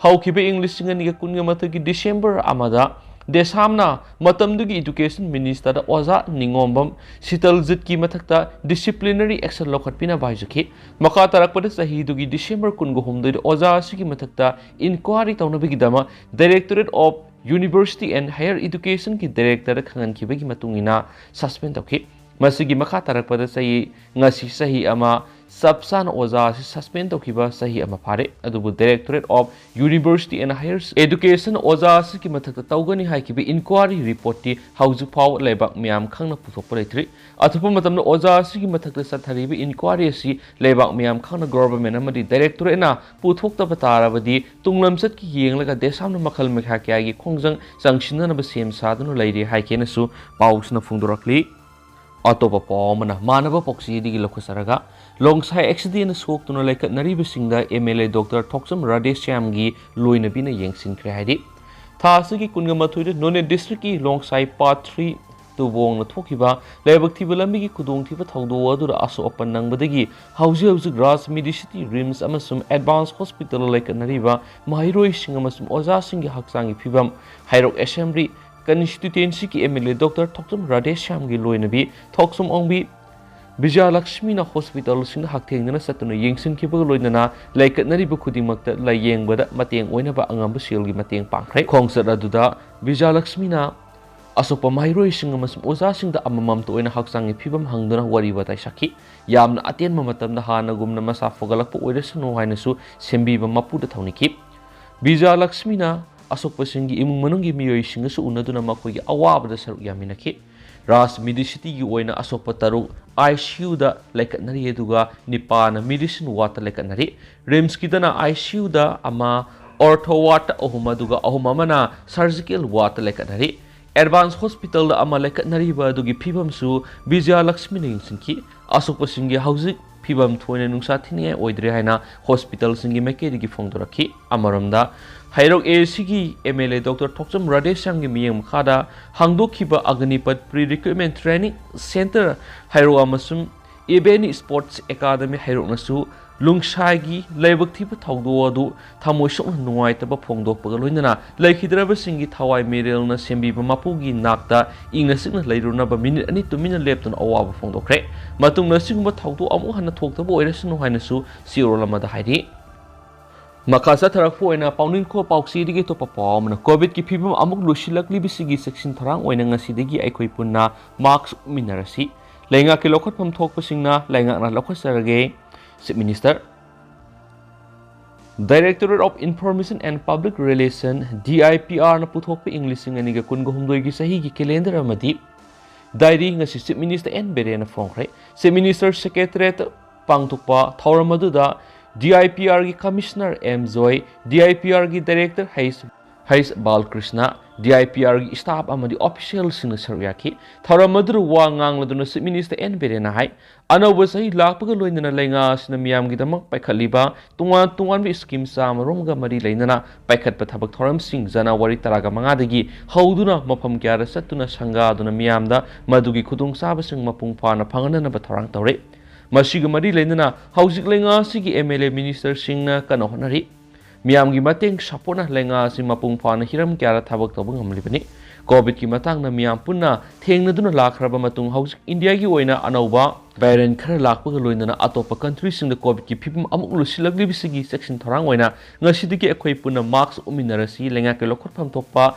ꯍꯧꯈꯤꯕ ꯏꯪ ꯂꯤꯁꯤꯡ ꯑꯅꯤꯒ ꯀꯨꯟꯒ ꯃꯥꯊꯣꯏꯒꯤ December ꯑꯃꯗ ꯗꯦꯁꯥꯝꯅ ꯃꯇꯝꯗꯨꯒꯤ education ministerꯗ ꯑꯣꯖꯥ ꯅꯤꯉꯣꯝꯕꯝ ꯁꯤꯇꯜꯖꯤꯠꯀꯤ ꯃꯊꯛꯇ disciplinary action ꯂꯧꯈꯠꯄꯤꯅꯕ ꯍꯥꯏꯖꯈꯤ꯫ ꯃꯈꯥ ꯇꯥꯔꯛꯄꯗ ꯆꯍꯤꯗꯨꯒꯤ December ꯀꯨꯟꯒ ꯍꯨꯝꯗꯣꯏꯗ ꯑꯣꯖꯥ ꯑꯁꯤꯒꯤ ꯃꯊꯛꯇ inquiry ꯇꯧꯅꯕꯒꯤꯗꯃꯛ Directorate of University and Higher Educationꯒꯤ directorꯗ ꯈꯪꯍꯟꯈꯤꯕꯒꯤ ꯃꯇꯨꯡ ꯏꯟꯅ suspend ꯇꯧꯈꯤ꯫ ꯃꯁꯤꯒꯤ ꯃꯈꯥ ꯇꯥꯔꯛꯄꯗ ꯆꯍꯤ, ꯉꯁꯤ ꯆꯍꯤ ꯑꯃ ꯆꯞ ꯆꯥꯅ ꯑꯣꯖꯥ ꯑꯁꯤ suspend ꯇꯧꯈꯤꯕ ꯆꯍꯤ ꯑꯃ ꯐꯥꯔꯦ꯫ ꯑꯗꯨꯕꯨ Directorate of University and Higher Education ꯑꯣꯖꯥ ꯑꯁꯤꯒꯤ ꯃꯊꯛꯇ ꯇꯧꯒꯅꯤ ꯍꯥꯏꯈꯤꯕ inquiry reportꯇꯤ ꯍꯧꯖꯤꯛ ꯐꯥꯎꯕ ꯂꯩꯕꯥꯛ ꯃꯤꯌꯥꯝ ꯈꯪꯅ ꯄꯨꯊꯣꯛꯄ ꯂꯩꯇ꯭ꯔꯤ꯫ ꯑꯊꯨꯕ ꯃꯇꯝꯗ ꯑꯣꯖꯥ ꯑꯁꯤꯒꯤ ꯃꯊꯛꯇ ꯆꯠꯊꯔꯤꯕ inquiry ꯑꯁꯤ ꯂꯩꯕꯥꯛ ꯃꯤꯌꯥꯝ ꯈꯪꯅ government ꯑꯃꯗꯤ directorateꯅ ꯄꯨꯊꯣꯛꯇꯕ ꯇꯥꯔꯕꯗꯤ ꯇꯨꯡꯂꯝꯆꯠꯀꯤ ꯌꯦꯡꯂꯒ ꯗꯦꯁꯥꯝꯅ ꯃꯈꯜ ꯃꯈꯥ ꯀꯌꯥꯒꯤ ꯈꯣꯡꯖꯪ ꯆꯪꯁꯤꯟꯅꯅꯕ ꯁꯦꯝ ꯁꯥꯗꯨꯅ ꯂꯩꯔꯤ ꯍꯥꯏꯈꯤꯅꯁꯨ ꯄꯥꯎꯁꯤꯅ ꯐꯣꯡꯗꯣꯔꯛꯂꯤ꯫ ꯑꯇꯣꯞꯄ ꯄꯥꯎ ꯑꯃꯅ ꯃꯥꯟꯅꯕ ꯄꯥꯎꯆꯦꯗꯒꯤ ꯂꯧꯈꯠꯆꯔꯒ ꯂꯣꯡꯁꯥꯏ ꯑꯦꯛꯁꯤꯗꯦꯟꯅ ꯁꯣꯛꯇꯨꯅ ꯂꯩꯈꯠꯅꯔꯤꯕꯁꯤꯡꯗ M L A doctor Thokchom ꯔꯥꯙꯦꯁ꯭ꯌꯥꯝꯒꯤ ꯂꯣꯏꯅꯕꯤꯅ ꯌꯦꯡꯁꯤꯟꯈ꯭ꯔꯦ ꯍꯥꯏꯔꯤ꯫ ꯊꯥ ꯑꯁꯤꯒꯤ ꯀꯨꯟꯒ ꯃꯥꯊꯣꯏꯗ ꯅꯣꯅꯦ ꯗꯤꯁꯇ꯭ꯔꯤꯛꯀꯤ ꯂꯣꯡꯁꯥꯏ ꯄꯥꯔꯠ ꯊ꯭ꯔꯤ ꯇꯨꯕꯣꯡꯅ ꯊꯣꯛꯈꯤꯕ ꯂꯥꯏꯕꯛ ꯊꯤꯕ ꯂꯝꯕꯤꯒꯤ ꯈꯨꯗꯣꯡꯊꯤꯕ ꯊꯧꯗꯣꯛ ꯑꯗꯨꯗ ꯑꯁꯣꯛ ꯑꯄꯟ ꯅꯪꯕꯗꯒꯤ ꯍꯧꯖꯤꯛ ꯍꯧꯖꯤꯛ ꯔꯥꯖ ꯃꯤꯗꯤꯁꯤꯇꯤ ꯔꯤꯝꯁ ꯑꯃꯁꯨꯡ ꯑꯦꯗꯚꯥꯟꯁ ꯍꯣꯁꯄꯤꯇꯥꯜꯗ ꯂꯩꯈꯠꯅꯔꯤꯕ ꯃꯍꯩꯔꯣꯏꯁꯤꯡ ꯑꯃꯁꯨꯡ ꯑꯣꯖꯥꯁꯤꯡꯒꯤ ꯍꯛꯆꯥꯡꯒꯤ ꯐꯤꯕꯝ ꯍꯩꯔꯣꯛ ꯑꯦꯁꯦꯝꯕ꯭ꯂꯤ ꯀꯟꯁꯇꯤꯇ꯭ꯋꯦꯟꯁꯤꯒꯤ M L A doctor Thokchom ꯔꯥꯙꯦꯁ꯭ꯌꯥꯝꯒꯤ ꯂꯣꯏꯅꯕꯤ ꯊꯣꯛꯆꯝ ꯑꯣꯡꯕꯤ ꯕꯤꯖꯌꯂꯛꯁꯃꯤꯅ ꯍꯣꯁꯄꯤꯇꯥꯜꯁꯤꯡꯗ ꯍꯛꯊꯦꯡꯅꯅ ꯆꯠꯇꯨꯅ ꯌꯦꯡꯁꯤꯟꯈꯤꯕꯒ ꯂꯣꯏꯅꯅ ꯂꯩꯈꯠꯅꯔꯤꯕ ꯈꯨꯗꯤꯡꯃꯛꯇ ꯂꯥꯏꯌꯦꯡꯕꯗ ꯃꯇꯦꯡ ꯑꯣꯏꯅꯕ ꯑꯉꯝꯕ ꯁꯦꯜꯒꯤ ꯃꯇꯦꯡ ꯄꯥꯡꯈ꯭ꯔꯦ꯫ ꯈꯣꯡꯆꯠ ꯑꯗꯨꯗ ꯕꯤꯖꯌꯂꯛꯁꯃꯤꯅ ꯑꯁꯣꯛꯄ ꯃꯍꯩꯔꯣꯏꯁꯤꯡ ꯑꯃꯁꯨꯡ ꯑꯣꯖꯥꯁꯤꯡꯗ ꯑꯃꯃꯝꯇ ꯑꯣꯏꯅ ꯍꯛꯆꯥꯡꯒꯤ ꯐꯤꯕꯝ ꯍꯪꯗꯨꯅ ꯋꯥꯔꯤ ꯋꯥꯇꯥꯏ ꯁꯥꯈꯤ꯫ ꯌꯥꯝꯅ ꯑꯇꯦꯟꯕ ꯃꯇꯝꯗ ꯍꯥꯟꯅꯒꯨꯝꯅ ꯃꯁꯥ ꯐꯒꯠꯂꯛꯄ ꯑꯣꯏꯔꯁꯅꯨ ꯍꯥꯏꯅꯁꯨ ꯁꯦꯝꯕꯤꯕ ꯃꯄꯨꯗ ꯊꯧꯅꯤꯈꯤ꯫ ꯕꯤꯖꯌꯂꯛꯁꯃꯤꯅ ꯑꯁꯣꯛꯄꯁꯤꯡꯒꯤ ꯏꯃꯨꯡ ꯃꯅꯨꯡꯒꯤ ꯃꯤꯑꯣꯏꯁꯤꯡꯒꯁꯨ ꯎꯅꯗꯨꯅ ꯃꯈꯣꯏꯒꯤ ꯑꯋꯥꯕꯗ ꯁꯔꯨꯛ ꯌꯥꯃꯤꯟꯅꯈꯤ꯫ ꯔꯥꯖ ꯃꯤꯗꯤꯁꯤꯇꯤꯒꯤ ꯑꯣꯏꯅ ꯑꯁꯣꯛꯄ ꯇꯔꯨꯛ ꯑꯥꯏ ꯁꯤ ꯌꯨꯗ ꯂꯩꯈꯠꯅꯔꯤ, ꯑꯗꯨꯒ ꯅꯤꯄꯥꯅ ꯃꯤꯗꯤꯁꯤꯟ ꯋꯥꯔꯗꯇ ꯂꯩꯈꯠꯅꯔꯤ꯫ ꯔꯤꯝꯁꯀꯤꯗꯅ ꯑꯥꯏ ꯁꯤ ꯌꯨꯗ ꯑꯃ, ꯑꯣꯔꯊꯣ ꯋꯥꯔꯗꯇ ꯑꯍꯨꯝ, ꯑꯗꯨꯒ ꯑꯍꯨꯝ ꯑꯃꯅ ꯁꯔꯖꯤꯀꯦꯜ ꯋꯥꯔꯗꯇ ꯂꯩꯈꯠꯅꯔꯤ꯫ ꯑꯦꯗꯚꯥꯟꯁ ꯍꯣꯁꯄꯤꯇꯥꯜꯗ ꯑꯃ ꯂꯩꯈꯠꯅꯔꯤꯕ ꯑꯗꯨꯒꯤ ꯐꯤꯕꯝꯁꯨ ꯕꯤꯖꯌꯂꯛꯁꯃꯤꯅ ꯌꯦꯡꯁꯤꯟꯈꯤ꯫ ꯑꯁꯣꯛꯄꯁꯤꯡꯒꯤ ꯍꯧꯖꯤꯛ ꯐꯤꯕꯝ ꯊꯣꯏꯅ ꯅꯨꯡꯁꯥ ꯊꯤꯅꯤꯡꯉꯥꯏ ꯑꯣꯏꯗ꯭ꯔꯦ ꯍꯥꯏꯅ ꯍꯣꯁꯄꯤꯇꯥꯜꯁꯤꯡꯒꯤ ꯃꯥꯏꯀꯩꯗꯒꯤ ꯐꯣꯡꯗꯣꯔꯛꯈꯤ꯫ ꯑꯃꯔꯣꯝꯗ, ꯍꯩꯔꯣꯛ ꯑꯦ ꯁꯤꯒꯤ M L A doctor Thokchom ꯔꯥꯙꯦꯁ꯭ꯌꯥꯝꯒꯤ ꯃꯤꯠꯌꯦꯡ ꯃꯈꯥꯗ ꯍꯥꯡꯗꯣꯛꯈꯤꯕ ꯑꯒꯅꯤꯄꯠ ꯄ꯭ꯔꯤ ꯔꯤꯀ꯭ꯔꯨꯠꯃꯦꯟ ꯇ꯭ꯔꯦꯅꯤꯡ ꯁꯦꯟꯇꯔ ꯍꯩꯔꯣꯛ ꯑꯃꯁꯨꯡ ꯏꯕꯦꯅꯤ ꯁ꯭ꯄꯣꯔꯠꯁ ꯑꯦꯀꯥꯗꯃꯤ ꯍꯩꯔꯣꯛꯅꯁꯨ ꯂꯨꯡꯁꯥꯏꯒꯤ ꯂꯥꯏꯕꯛ ꯊꯤꯕ ꯊꯧꯗꯣꯛ ꯑꯗꯨ ꯊꯃꯣꯏ ꯁꯣꯛꯅ ꯅꯨꯡꯉꯥꯏꯇꯕ ꯐꯣꯡꯗꯣꯛꯄꯒ ꯂꯣꯏꯅꯅ ꯂꯩꯈꯤꯗ꯭ꯔꯕꯁꯤꯡꯒꯤ ꯊꯋꯥꯏ ꯃꯤꯔꯦꯜꯅ ꯁꯦꯝꯕꯤꯕ ꯃꯄꯨꯒꯤ ꯅꯥꯛꯇ ꯏꯪꯅ ꯆꯤꯛꯅ ꯂꯩꯔꯨꯅꯕ ꯃꯤꯅꯤꯠ ꯑꯅꯤ ꯇꯨꯃꯤꯟꯅ ꯂꯦꯞꯇꯨꯅ ꯑꯋꯥꯕ ꯐꯣꯡꯗꯣꯛꯈ꯭ꯔꯦ꯫ ꯃꯇꯨꯡꯗ ꯑꯁꯤꯒꯨꯝꯕ ꯊꯧꯗꯣꯛ ꯑꯃꯨꯛ ꯍꯟꯅ ꯊꯣꯛꯇꯕ ꯑꯣꯏꯔꯁꯅꯨ ꯍꯥꯏꯅꯁꯨ ꯆꯦꯔꯣꯜ ꯑꯃꯗ ꯍꯥꯏꯔꯤ꯫ ꯃꯈꯥ ꯆꯠꯊꯔꯛꯄ ꯑꯣꯏꯅ ꯄꯥꯎꯅꯤꯡꯈꯣ ꯄꯥꯎꯆꯦꯗꯒꯤ ꯑꯇꯣꯞꯄ ꯄꯥꯎ ꯑꯃꯅ, ꯀꯣꯚꯤꯗꯀꯤ ꯐꯤꯕꯝ ꯑꯃꯨꯛ ꯂꯨꯁꯤꯜꯂꯛꯂꯤꯕꯁꯤꯒꯤ ꯆꯦꯛꯁꯤꯟ ꯊꯧꯔꯥꯡ ꯑꯣꯏꯅ ꯉꯁꯤꯗꯒꯤ ꯑꯩꯈꯣꯏ ꯄꯨꯟꯅ ꯃꯥꯛꯁ ꯎꯞꯃꯤꯟꯅꯔꯁꯤ꯫ ꯂꯩꯉꯥꯛꯀꯤ ꯂꯧꯈꯠꯐꯝ ꯊꯣꯛꯄꯁꯤꯡꯅ ꯂꯩꯉꯥꯛꯅ ꯂꯧꯈꯠꯆꯔꯒꯦ꯫ Chief minister. Directorate of Information and Public Relation, D I P ꯑꯥꯔꯅ ꯄꯨꯊꯣꯛꯄ ꯏꯪ ꯂꯤꯁꯤꯡ ꯑꯅꯤꯒ ꯀꯨꯟꯒ ꯍꯨꯝꯗꯣꯏꯒꯤ ꯆꯍꯤꯒꯤ ꯀꯦꯂꯦꯟꯗꯔ ꯑꯃꯗꯤ ꯗꯥꯏꯔꯤ ꯉꯁꯤ ꯆꯤꯐ ꯃꯤꯅꯤꯁꯇꯔ ꯑꯦꯟ ꯕꯤꯔꯦꯟꯅ ꯐꯣꯡꯈ꯭ꯔꯦ꯫ ꯆꯤꯐ ꯃꯤꯅꯤꯁꯇꯔ ꯁꯦꯀ꯭ꯔꯦꯇꯔꯤꯌꯦꯠꯇ ꯄꯥꯡꯊꯣꯛꯄ ꯊꯧꯔꯝ ꯑꯗꯨꯗ ꯗꯤ ꯑꯥꯏ ꯄꯤ ꯑꯥꯔꯒꯤ commissioner M Joy, D I P ꯑꯥꯔꯒꯤ ꯗꯥꯏꯔꯦꯛꯇꯔ ꯍꯩꯁ ꯍꯩꯁ ꯕꯥꯂꯀ꯭ꯔꯤꯁꯅ, ꯗꯤ ꯑꯥꯏ ꯄꯤ ꯑꯥꯔꯒꯤ staff ꯑꯃꯗꯤ officialꯁꯤꯡꯅ ꯁꯔꯨꯛ ꯌꯥꯈꯤ꯫ ꯊꯧꯔꯝ ꯑꯗꯨꯗ ꯋꯥ ꯉꯥꯡꯂꯗꯨꯅ Chief Minister ꯑꯦꯟ ꯕꯤꯔꯦꯟꯅ ꯍꯥꯏ, ꯑꯅꯧꯕ ꯆꯍꯤ ꯂꯥꯛꯄꯒ ꯂꯣꯏꯅꯅ ꯂꯩꯉꯥꯛ ꯑꯁꯤꯅ ꯃꯤꯌꯥꯝꯒꯤꯗꯃꯛ ꯄꯥꯏꯈꯠꯂꯤꯕ ꯇꯣꯉꯥꯟ ꯇꯣꯉꯥꯟꯕ scheme ꯆꯥꯃꯔꯣꯝꯒ ꯃꯔꯤ ꯂꯩꯅꯅ ꯄꯥꯏꯈꯠꯄ ꯊꯕꯛ ꯊꯧꯔꯝꯁꯤꯡ January ꯇꯔꯥꯃꯉꯥꯗꯒꯤ ꯍꯧꯗꯨꯅ ꯃꯐꯝ ꯀꯌꯥꯗ ꯆꯠꯇꯨꯅ ꯁꯪꯒꯥꯗꯨꯅ ꯃꯤꯌꯥꯝꯗ ꯃꯗꯨꯒꯤ ꯈꯨꯗꯣꯡꯆꯥꯕꯁꯤꯡ ꯃꯄꯨꯡ ꯐꯥꯅ ꯐꯪꯍꯟꯅꯕ ꯊꯧꯔꯥꯡ ꯇꯧꯔꯤ꯫ ꯃꯁꯤꯒ ꯃꯔꯤ ꯂꯩꯅꯅ ꯍꯧꯖꯤꯛ ꯂꯩꯉꯥꯛ ꯑꯁꯤꯒꯤ ꯑꯦꯝ ꯑꯦꯜ ꯑꯦ ministerꯁꯤꯡꯅ ꯀꯟꯅ ꯍꯣꯠꯅꯔꯤ꯫ ꯃꯤꯌꯥꯝꯒꯤ ꯃꯇꯦꯡ support ꯅ ꯂꯩꯉꯥꯛ ꯑꯁꯤ ꯃꯄꯨꯡ ꯐꯥꯅ ꯍꯤꯔꯝ ꯀꯌꯥꯗ ꯊꯕꯛ ꯇꯧꯕ ꯉꯝꯂꯤꯕꯅꯤ꯫ COVIDꯀꯤ ꯃꯇꯥꯡꯗ ꯃꯤꯌꯥꯝ ꯄꯨꯟꯅ ꯊꯦꯡꯅꯗꯨꯅ ꯂꯥꯛꯈ꯭ꯔꯕ ꯃꯇꯨꯡ ꯍꯧꯖꯤꯛ ꯏꯟꯗꯤꯌꯥꯒꯤ ꯑꯣꯏꯅ ꯑꯅꯧꯕ variant ꯈꯔ ꯂꯥꯛꯄꯒ ꯂꯣꯏꯅꯅ ꯑꯇꯣꯞꯄ countryꯁꯤꯡꯗ COVIDꯀꯤ ꯐꯤꯕꯝ ꯑꯃꯨꯛ ꯂꯨꯁꯤꯜꯂꯛꯂꯤꯕꯁꯤꯒꯤ ꯆꯦꯛꯁꯤꯟ ꯊꯧꯔꯥꯡ ꯑꯣꯏꯅ ꯉꯁꯤꯗꯒꯤ ꯑꯩꯈꯣꯏ ꯄꯨꯟꯅ mask ꯎꯞꯃꯤꯟꯅꯔꯁꯤ, ꯂꯩꯉꯥꯛꯀꯤ ꯂꯧꯈꯠꯐꯝ ꯊꯣꯛꯄ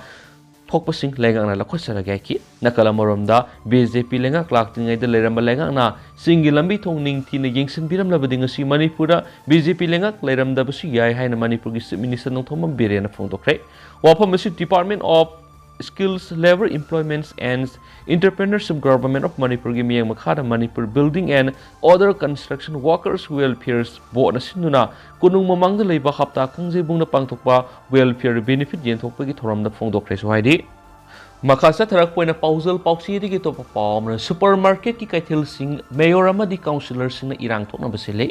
ꯊꯣꯛꯄꯁꯤꯡ ꯂꯩꯉꯥꯛꯅ ꯂꯧꯈꯠꯆꯔꯒꯦ ꯍꯥꯏꯈꯤ꯫ ꯅꯥꯀꯜ ꯑꯃꯔꯣꯝꯗ, ꯕꯤ ꯖꯦ ꯄꯤ ꯂꯩꯉꯥꯛ ꯂꯥꯛꯇ꯭ꯔꯤꯉꯩꯗ ꯂꯩꯔꯝꯕ ꯂꯩꯉꯥꯛꯅ ꯆꯤꯡꯒꯤ ꯂꯝꯕꯤ ꯊꯣꯡ ꯅꯤꯡꯊꯤꯅ ꯌꯦꯡꯁꯤꯟꯕꯤꯔꯝꯂꯕꯗꯤ ꯉꯁꯤ ꯃꯅꯤꯄꯨꯔꯗ ꯕꯤ ꯖꯦ ꯄꯤ ꯂꯩꯉꯥꯛ ꯂꯩꯔꯝꯗꯕꯁꯨ ꯌꯥꯏ ꯍꯥꯏꯅ ꯃꯅꯤꯄꯨꯔꯒꯤ Chief Minister ꯅꯣꯡꯊꯣꯝꯕꯝ ꯕꯤꯔꯦꯟꯅ ꯐꯣꯡꯗꯣꯛꯈ꯭ꯔꯦ꯫ ꯋꯥꯐꯝ ꯑꯁꯤ Department of Skills, Labour, Employments and Entrepreneurship, Government of ꯃꯅꯤꯄꯨꯔꯒꯤ ꯃꯤꯠꯌꯦꯡ ꯃꯈꯥꯗ Manipur Building and Other Construction Workers Welfare Boardꯅ ꯁꯤꯟꯗꯨꯅ ꯀꯣꯅꯨꯡ ꯃꯃꯥꯡꯗ ꯂꯩꯕ ꯍꯞꯇꯥ ꯀꯥꯡꯖꯩꯕꯨꯡꯗ ꯄꯥꯡꯊꯣꯛꯄ welfare benefit ꯌꯦꯟꯊꯣꯛꯄꯒꯤ ꯊꯧꯔꯝꯗ ꯐꯣꯡꯗꯣꯛꯈ꯭ꯔꯦꯁꯨ ꯍꯥꯏꯔꯤ꯫ ꯃꯈꯥ ꯆꯠꯊꯔꯛꯄ ꯑꯣꯏꯅ ꯄꯥꯎꯖꯦꯜ ꯄꯥꯎꯆꯦꯗꯒꯤ ꯑꯇꯣꯞꯄ ꯄꯥꯎ ꯑꯃꯅ, supermarketꯀꯤ ꯀꯩꯊꯦꯜꯁꯤꯡ mayor ꯑꯃꯗꯤ councillorꯁꯤꯡꯅ ꯏꯔꯥꯡ ꯊꯣꯛꯅꯕ ꯁꯤꯜꯂꯤ꯫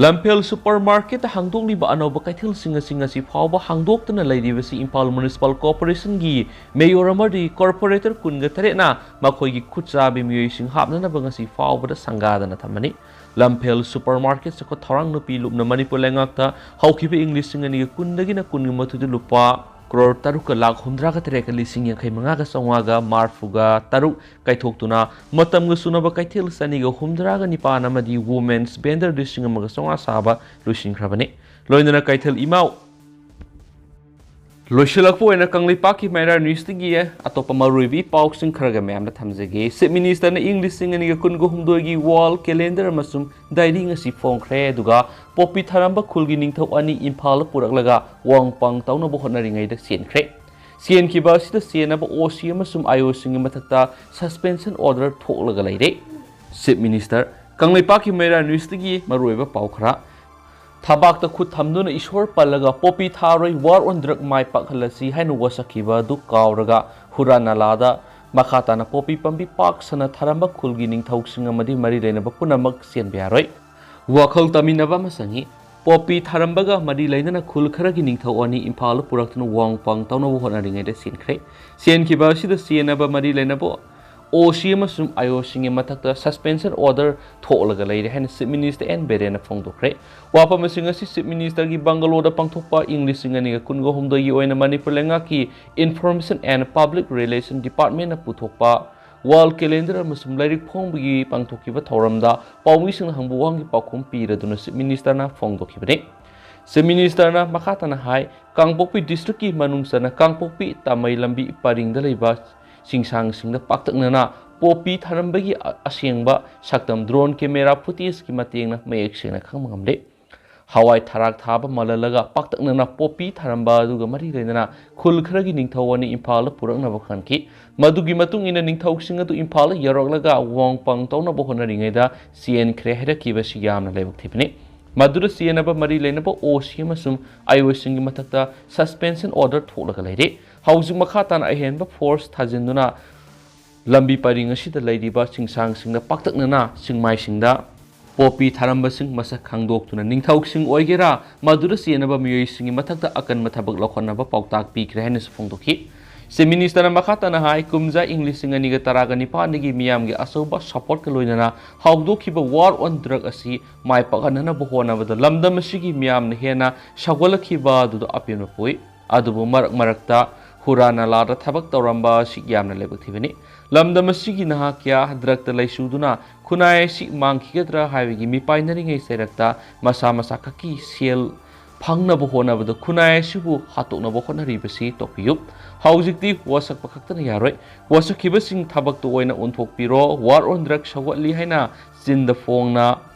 ꯂꯝꯐꯦꯜ supermarketꯇ ꯍꯥꯡꯗꯣꯛꯂꯤꯕ ꯑꯅꯧꯕ ꯀꯩꯊꯦꯜꯁꯤꯡ ꯑꯁꯤ ꯉꯁꯤ ꯐꯥꯎꯕ ꯍꯥꯡꯗꯣꯛꯇꯅ ꯂꯩꯔꯤꯕꯁꯤ ꯏꯝꯐꯥꯜ Municipal Corporationꯒꯤ mayor ꯑꯃꯗꯤ corporator ꯀꯨꯟꯒ ꯇꯔꯦꯠꯅ ꯃꯈꯣꯏꯒꯤ ꯈꯨꯠꯆꯥꯕꯤ ꯃꯤꯑꯣꯏꯁꯤꯡ ꯍꯥꯞꯅꯅꯕ ꯉꯁꯤ ꯐꯥꯎꯕꯗ ꯁꯪꯒꯥꯗꯅ ꯊꯝꯕꯅꯤ꯫ ꯂꯝꯐꯦꯜ supermarket ꯆꯥꯎꯈꯠ ꯊꯧꯔꯥꯡ ꯅꯨꯄꯤ ꯂꯨꯞꯅ ꯃꯅꯤꯄꯨꯔ ꯂꯩꯉꯥꯛꯇ ꯍꯧꯈꯤꯕ ꯏꯪ ꯂꯤꯁꯤꯡ ꯑꯅꯤꯒ ꯀꯨꯟꯗꯒꯤꯅ ꯀꯨꯟꯒꯤ ꯃꯊꯣꯏꯗ ꯂꯨꯄꯥ ꯀ꯭ꯔꯣꯔ ꯇꯔꯨꯛꯀ ꯂꯥꯈ ꯍꯨꯝꯗ꯭ꯔꯥꯒ ꯇꯔꯦꯠꯀ ꯂꯤꯁꯤꯡ ꯌꯥꯡꯈꯩ ꯃꯉꯥꯒ ꯆꯥꯝꯃꯉꯥꯒ ꯃꯔꯤꯐꯨꯒ ꯇꯔꯨꯛ ꯀꯥꯏꯊꯣꯛꯇꯨꯅ ꯃꯇꯝꯒ ꯆꯨꯅꯕ ꯀꯩꯊꯦꯜ ꯆꯅꯤꯒ ꯍꯨꯝꯗ꯭ꯔꯥꯒ ꯅꯤꯄꯥꯟ ꯑꯃꯗꯤ women's vendor ꯂꯤꯁꯤꯡ ꯑꯃꯒ ꯆꯥꯝꯃꯉꯥ ꯁꯥꯕ ꯂꯣꯏꯁꯤꯟꯈ꯭ꯔꯕꯅꯤ꯫ ꯂꯣꯏꯅꯅ ꯀꯩꯊꯦꯜ ꯏꯃꯥ ꯂꯣꯏꯁꯤꯜꯂꯛꯄ ꯑꯣꯏꯅ ꯀꯪꯂꯩꯄꯥꯛꯀꯤ ꯃꯩꯔꯥ ꯅ꯭ꯌꯨꯁꯇꯒꯤ ꯑꯇꯣꯞꯄ ꯃꯔꯨꯑꯣꯏꯕ ꯏ ꯄꯥꯎꯁꯤꯡ ꯈꯔꯒ ꯃꯌꯥꯝꯗ ꯊꯝꯖꯒꯦ꯫ Chief Minister ꯅ ꯏꯪ ꯂꯤꯁꯤꯡ ꯑꯅꯤꯒ ꯀꯨꯟꯒ ꯍꯨꯝꯗꯣꯏꯒꯤ wall calendar ꯑꯃꯁꯨꯡ diary ꯉꯁꯤ ꯐꯣꯡꯈ꯭ꯔꯦ꯫ ꯑꯗꯨꯒ ꯄꯣꯄꯤ ꯊꯥꯔꯝꯕ ꯈꯨꯜꯒꯤ ꯅꯤꯡꯊꯧ ꯑꯅꯤ ꯏꯝꯐꯥꯜꯗ ꯄꯨꯔꯛꯂꯒ ꯋꯥꯡ ꯄꯥꯡ ꯇꯧꯅꯕ ꯍꯣꯠꯅꯔꯤꯉꯩꯗ ꯆꯦꯟꯈ꯭ꯔꯦ꯫ ꯆꯦꯟꯈꯤꯕ ꯑꯁꯤꯗ ꯆꯦꯟꯅꯕ ꯑꯣ ꯁꯤ ꯑꯃꯁꯨꯡ ꯑꯥꯏ ꯑꯣꯁꯤꯡꯒꯤ ꯃꯊꯛꯇ suspension order ꯊꯣꯛꯂꯒ ꯂꯩꯔꯦ꯫ Chief Minister, ꯀꯪꯂꯩꯄꯥꯛꯀꯤ ꯃꯩꯔꯥ ꯅ꯭ꯌꯨꯁꯇꯒꯤ ꯃꯔꯨꯑꯣꯏꯕ ꯄꯥꯎ ꯈꯔ꯫ ꯊꯕꯥꯛꯇ ꯈꯨꯠ ꯊꯝꯗꯨꯅ ꯏꯁꯣꯔ ꯄꯜꯂꯒ ꯄꯣꯄꯤ ꯊꯥꯔꯣꯏ, war on drug ꯃꯥꯏ ꯄꯥꯛꯍꯜꯂꯁꯤ ꯍꯥꯏꯅ ꯋꯥꯁꯛꯈꯤꯕ ꯑꯗꯨ ꯀꯥꯎꯔꯒ ꯍꯨꯔꯥ ꯅꯥꯂꯥꯗ ꯃꯈꯥ ꯇꯥꯅ ꯄꯣꯄꯤ ꯄꯥꯝꯕꯤ ꯄꯥꯛ ꯁꯟꯅ ꯊꯥꯔꯝꯕ ꯈꯨꯜꯒꯤ ꯅꯤꯡꯊꯧꯁꯤꯡ ꯑꯃꯗꯤ ꯃꯔꯤ ꯂꯩꯅꯕ ꯄꯨꯝꯅꯃꯛ ꯆꯦꯟꯕ ꯌꯥꯔꯣꯏ꯫ ꯋꯥꯈꯜ ꯇꯥꯃꯤꯟꯅꯕ ꯑꯃ ꯆꯪꯏ꯫ ꯄꯣꯄꯤ ꯊꯥꯔꯝꯕꯒ ꯃꯔꯤ ꯂꯩꯅꯅ ꯈꯨꯜ ꯈꯔꯒꯤ ꯅꯤꯡꯊꯧ ꯑꯅꯤ ꯏꯝꯐꯥꯜꯗ ꯄꯨꯔꯛꯇꯨꯅ ꯋꯥꯡ ꯄꯥꯡ ꯇꯧꯅꯕ ꯍꯣꯠꯅꯔꯤꯉꯩꯗ ꯆꯦꯟꯈ꯭ꯔꯦ꯫ ꯆꯦꯟꯈꯤꯕ ꯑꯁꯤꯗ ꯆꯦꯟꯅꯕ ꯃꯔꯤ ꯂꯩꯅꯕ ꯑꯣ ꯁꯤ ꯑꯃꯁꯨꯡ ꯑꯥꯏ ꯑꯣꯁꯤꯡꯒꯤ ꯃꯊꯛꯇ suspension order ꯊꯣꯛꯂꯒ ꯂꯩꯔꯦ ꯍꯥꯏꯅ Chief Minister ꯑꯦꯟ ꯕꯤꯔꯦꯟꯅ ꯐꯣꯡꯗꯣꯛꯈ꯭ꯔꯦ꯫ ꯋꯥꯐꯝꯁꯤꯡ ꯑꯁꯤ Chief Ministerꯒꯤ bungalow ꯗ ꯄꯥꯡꯊꯣꯛꯄ ꯏꯪ ꯂꯤꯁꯤꯡ ꯑꯅꯤꯒ ꯀꯨꯟꯒ ꯍꯨꯝꯗꯣꯏꯒꯤ ꯑꯣꯏꯅ ꯃꯅꯤꯄꯨꯔ ꯂꯩꯉꯥꯛꯀꯤ Information and Public Relation Department ꯅ ꯄꯨꯊꯣꯛꯄ wall calendar ꯑꯃꯁꯨꯡ ꯂꯥꯏꯔꯤꯛ ꯐꯣꯡꯕꯒꯤ ꯄꯥꯡꯊꯣꯛꯈꯤꯕ ꯊꯧꯔꯝꯗ ꯄꯥꯎꯃꯤꯁꯤꯡꯅ ꯍꯪꯕ ꯋꯥꯍꯪꯒꯤ ꯄꯥꯎꯈꯨꯝ ꯄꯤꯔꯗꯨꯅ Chief Ministerꯅ ꯐꯣꯡꯗꯣꯛꯈꯤꯕꯅꯤ꯫ Chief Ministerꯅ ꯃꯈꯥ ꯇꯥꯅ ꯍꯥꯏ, ꯀꯥꯡꯄꯣꯛꯄꯤ districtꯀꯤ ꯃꯅꯨꯡ ꯆꯟꯅ ꯀꯥꯡꯄꯣꯛꯄꯤ ꯇꯥꯃꯩ ꯂꯝꯕꯤ ꯄꯔꯤꯡꯗ ꯂꯩꯕ ꯆꯤꯡꯁꯥꯡꯁꯤꯡꯗ ꯄꯥꯛꯇꯛꯅꯅ ꯄꯣꯄꯤ ꯊꯥꯔꯝꯕꯒꯤ ꯑ-, ꯑꯁꯦꯡꯕ ꯁꯛꯇꯝ drone camera footageꯀꯤ ꯃꯇꯦꯡꯅ ꯃꯌꯦꯛ ꯁꯦꯡꯅ ꯈꯪꯕ ꯉꯝꯂꯦ꯫ ꯍꯋꯥꯏ ꯊꯔꯥꯛ ꯊꯥꯕ ꯃꯥꯜꯍꯜꯂꯒ ꯄꯥꯛꯇꯛꯅꯅ ꯄꯣꯄꯤ ꯊꯥꯔꯝꯕ ꯑꯗꯨꯒ ꯃꯔꯤ ꯂꯩꯅꯅ ꯈꯨꯜ ꯈꯔꯒꯤ ꯅꯤꯡꯊꯧ ꯑꯅꯤ ꯏꯝꯐꯥꯜꯗ ꯄꯨꯔꯛꯅꯕ ꯈꯟꯈꯤ꯫ ꯃꯗꯨꯒꯤ ꯃꯇꯨꯡ ꯏꯟꯅ ꯅꯤꯡꯊꯧꯁꯤꯡ ꯑꯗꯨ ꯏꯝꯐꯥꯜꯗ ꯌꯧꯔꯛꯂꯒ ꯋꯥꯡ ꯄꯥꯡ ꯇꯧꯅꯕ ꯍꯣꯠꯅꯔꯤꯉꯩꯗ ꯆꯦꯟꯈ꯭ꯔꯦ ꯍꯥꯏꯔꯛꯈꯤꯕ ꯑꯁꯤ ꯌꯥꯝꯅ ꯂꯥꯏꯕꯛ ꯊꯤꯕꯅꯤ꯫ ꯃꯗꯨꯗ ꯆꯦꯟꯅꯕ ꯃꯔꯤ ꯂꯩꯅꯕ ꯑꯣ ꯁꯤ ꯑꯃꯁꯨꯡ ꯑꯥꯏ ꯑꯣꯁꯤꯡꯒꯤ ꯃꯊꯛꯇ suspension order ꯊꯣꯛꯂꯒ ꯂꯩꯔꯦ꯫ ꯍꯧꯖꯤꯛ ꯃꯈꯥ ꯇꯥꯅ ꯑꯍꯦꯟꯕ force ꯊꯥꯖꯤꯟꯗꯨꯅ ꯂꯝꯕꯤ ꯄꯔꯤꯡ ꯑꯁꯤꯗ ꯂꯩꯔꯤꯕ ꯆꯤꯡꯁꯥꯡꯁꯤꯡꯗ ꯄꯥꯛꯇꯛꯅꯅ ꯆꯤꯡꯃꯥꯏꯁꯤꯡꯗ ꯄꯣꯄꯤ ꯊꯥꯔꯝꯕꯁꯤꯡ ꯃꯁꯛ ꯈꯪꯗꯣꯛꯇꯨꯅ ꯅꯤꯡꯊꯧꯁꯤꯡ ꯑꯣꯏꯒꯦꯔꯥ ꯃꯗꯨꯗ ꯆꯦꯟꯅꯕ ꯃꯤꯑꯣꯏꯁꯤꯡꯒꯤ ꯃꯊꯛꯇ ꯑꯀꯟꯕ ꯊꯕꯛ ꯂꯧꯈꯠꯅꯕ ꯄꯥꯎꯇꯥꯛ ꯄꯤꯈ꯭ꯔꯦ ꯍꯥꯏꯅꯁꯨ ꯐꯣꯡꯗꯣꯛꯈꯤ꯫ Chief Ministerꯅ ꯃꯈꯥ ꯇꯥꯅ ꯍꯥꯏ, ꯀꯨꯝꯖꯥ ꯏꯪ ꯂꯤꯁꯤꯡ ꯑꯅꯤꯒ ꯇꯔꯥꯒ ꯅꯤꯄꯥꯟꯗꯒꯤ ꯃꯤꯌꯥꯝꯒꯤ ꯑꯆꯧꯕ supportꯀ ꯂꯣꯏꯅꯅ ꯍꯧꯗꯣꯛꯈꯤꯕ war on drug ꯑꯁꯤ ꯃꯥꯏ ꯄꯥꯛꯍꯟꯅꯕ ꯍꯣꯠꯅꯕꯗ ꯂꯝꯗꯝ ꯑꯁꯤꯒꯤ ꯃꯤꯌꯥꯝꯅ ꯍꯦꯟꯅ ꯁꯧꯒꯠꯂꯛꯈꯤꯕ ꯑꯗꯨꯗ ꯑꯄꯦꯟꯕ ꯄꯣꯛꯏ꯫ ꯑꯗꯨꯕꯨ ꯃꯔꯛ ꯃꯔꯛꯇ ꯍꯨꯔꯥ ꯅꯂꯥꯗ ꯊꯕꯛ ꯇꯧꯔꯝꯕ ꯑꯁꯤ ꯌꯥꯝꯅ ꯂꯥꯏꯕꯛ ꯊꯤꯕꯅꯤ꯫ ꯂꯝꯗꯝ ꯑꯁꯤꯒꯤ ꯅꯍꯥ ꯀꯌꯥ drugꯇ ꯂꯩꯁꯨꯗꯨꯅ ꯈꯨꯟꯅꯥꯏ ꯑꯁꯤ ꯃꯥꯡꯈꯤꯒꯗ꯭ꯔꯥ ꯍꯥꯏꯕꯒꯤ ꯃꯤꯄꯥꯏꯅꯔꯤꯉꯩ ꯆꯩꯔꯛꯇ ꯃꯁꯥ ꯃꯁꯥ ꯈꯛꯀꯤ ꯁꯦꯜ ꯐꯪꯅꯕ ꯍꯣꯠꯅꯕꯗ ꯈꯨꯟꯅꯥꯏ ꯑꯁꯤꯕꯨ ꯍꯥꯠꯇꯣꯛꯅꯕ ꯍꯣꯠꯅꯔꯤꯕꯁꯤ ꯇꯣꯛꯄꯤꯌꯨ꯫ ꯍꯧꯖꯤꯛꯇꯤ ꯋꯥꯁꯛꯄ ꯈꯛꯇꯅ ꯌꯥꯔꯣꯏ꯫ ꯋꯥꯁꯛꯈꯤꯕꯁꯤꯡ ꯊꯕꯛꯇ ꯑꯣꯏꯅ ꯑꯣꯟꯊꯣꯛꯄꯤꯔꯣ꯫ War on drug ꯁꯧꯒꯠꯂꯤ ꯍꯥꯏꯅ ꯆꯤꯟꯗ ꯐꯣꯡꯅ